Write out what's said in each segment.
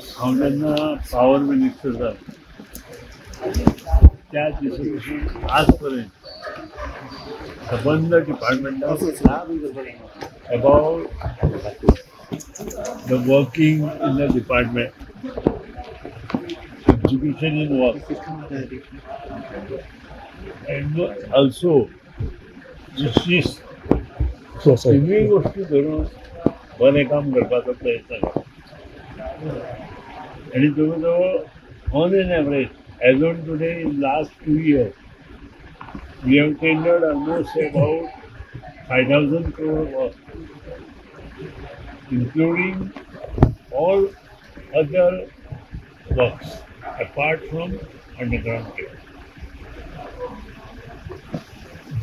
हांव जेन्ना power minister जालो त्या दिसा आजपर्यंत सबंद डिपार्टमेंटा about the working in the department, execution in work, and also justice, तिनूय गोष्टी धरून बरें काम करपाचो प्रयत्न केला. आनी जवळ जवळ on an average as on today in last 2 years we have tendered almost about 5,000 crore work, including all other works apart from underground cable.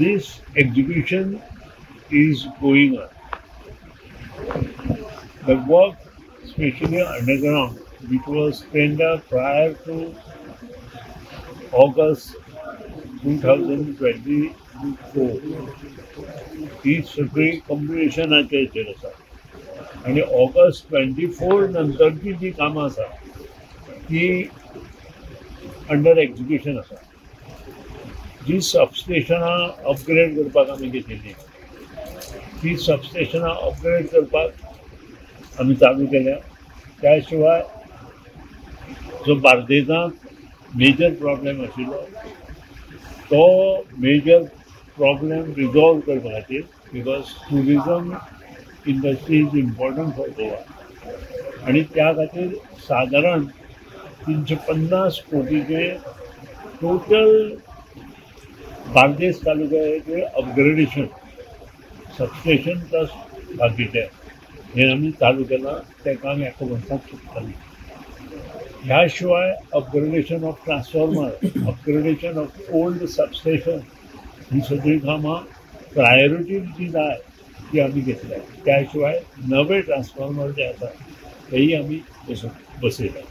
This execution is going on. The work, especially underground, which was tendered prior to August 2024, ही सगळी कंप्लिशनाचे हेचेर आसा. आनी August 24 नंतरची जी कामां आसा ती under एक्जिक्युशन आसा. जी सबस्टेशनां अपग्रेड करपाक आमी घेतिल्ली ती सबस्टेशनां अपग्रेड करपाक आमी चालू केल्या. त्या शिवाय जो बार्देजांत मेजर प्रॉब्लेम आशिल्लो तो मेजर प्रॉब्लेम रिजॉल्व करपा खातीर, because tourism industry is important for Goa, आनी त्या खातीर सादारण 350 कोटीचे टोटल बार्देस तालुक्याचे अपग्रेडेशन सबस्टेशन प्लस बाकीचें हें आमी चालू केलां. तें काम एका वर्सांत सोंपतलें. ह्या शिवाय upgradation of transformer, upgradation of old substation ही सगळीं कामां प्रायोरिटी जी जाय ती आमी घेतल्या. त्या शिवाय नवे ट्रान्सफॉर्मर जे आसा तेय आमी बसयल्या.